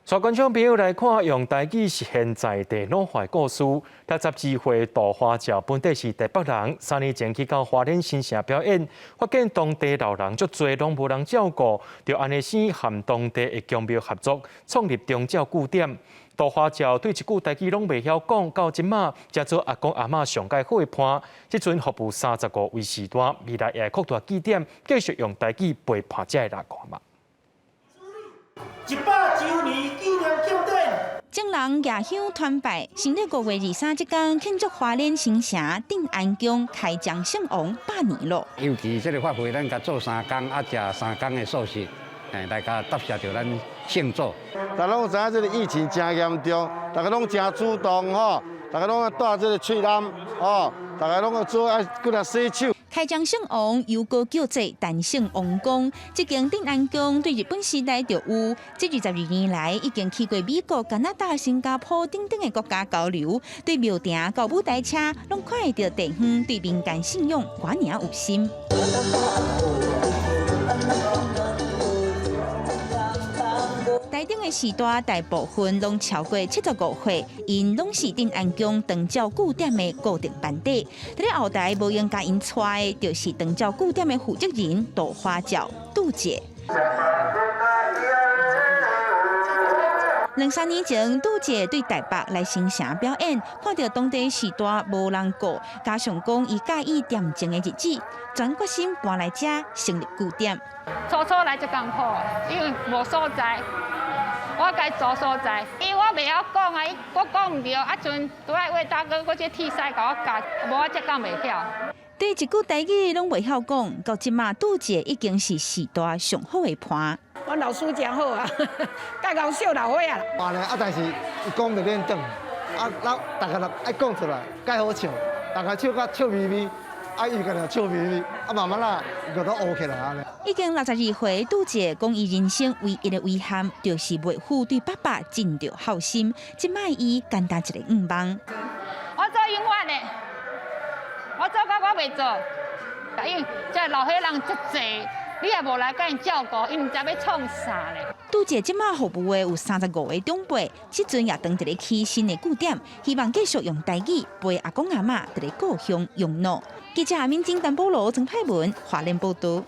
帶觀眾朋友來看，用台語實現在地老化故事。62歲杜華照本底是台北人，3年前去到花蓮新城表演，發現當地老人足濟，攏無人照顧，就按呢生和當地的宮廟合作，創立長照據點。杜華照對一句台語攏袂曉講，到這馬才做阿公阿嬤上蓋好的伴。這陣服務35位序大，未來也會擴大據點，繼續用台語陪伴這个阿公阿嬤。100週年紀念慶典。眾人舉香團拜，新曆5月23這工慶祝花蓮新城鎮安宮開漳聖王百年咯。尤其這个法會，咱共做三工，啊，食三工的素食，來共答謝著咱聖祖。大家攏知影這个疫情誠嚴重，大家攏誠主動吼，大家攏愛戴這个喙籠吼，大家攏愛做愛閣來洗手。開漳聖王又閣叫做陳勝王宮，這間鎮安宮對日本時代就有，這22年來已經去過美國、加拿大、新加坡等等的國家交流，對廟埕到舞台車，攏看會著地方對民間信仰偌爾有心。台頂的序大大部分攏超過75歲，𪜶攏是鎮安宮長照據點的固定班底。佇咧後台無閒共𪜶帶的，就是長照據點的負責人杜華照杜姐。兩三年前，杜姐對台北來新城表演，看著當地序大無人顧，加上講伊佮意恬靜的日子，全決心搬來遮成立據點。初初來足艱苦，因為無所在。我共租所在，因為我袂曉講啊，我講毋著，啊陣拄愛魏大哥，閣這鐵師共我教，無我這講袂曉。對一句台語攏袂曉講，到這馬杜姐已經是序大上好的伴。阮老師誠好啊，佮𠢕惜老歲仔。啊咧，啊但是伊講袂練轉，啊，咱逐个人愛講出來，蓋好笑，逐个笑甲笑眯眯。啊，伊個笑眯眯，啊慢慢啦，伊就都學起來按呢。已經62歲，杜姐講伊人生唯一的遺憾，就是袂負對爸爸盡著孝心。這擺伊簡單一个願望。我做永遠的，我做到我袂做，因為這老歲人足濟，你也無來共𪜶照顧，𪜶毋知欲創啥咧。杜姐這馬服務的有35個長輩，這陣也當佇咧起新的據點，希望繼續用台語陪阿公阿嬤佇咧故鄉養老。記者阿敏晶、陳保羅、曾派文，花蓮報導。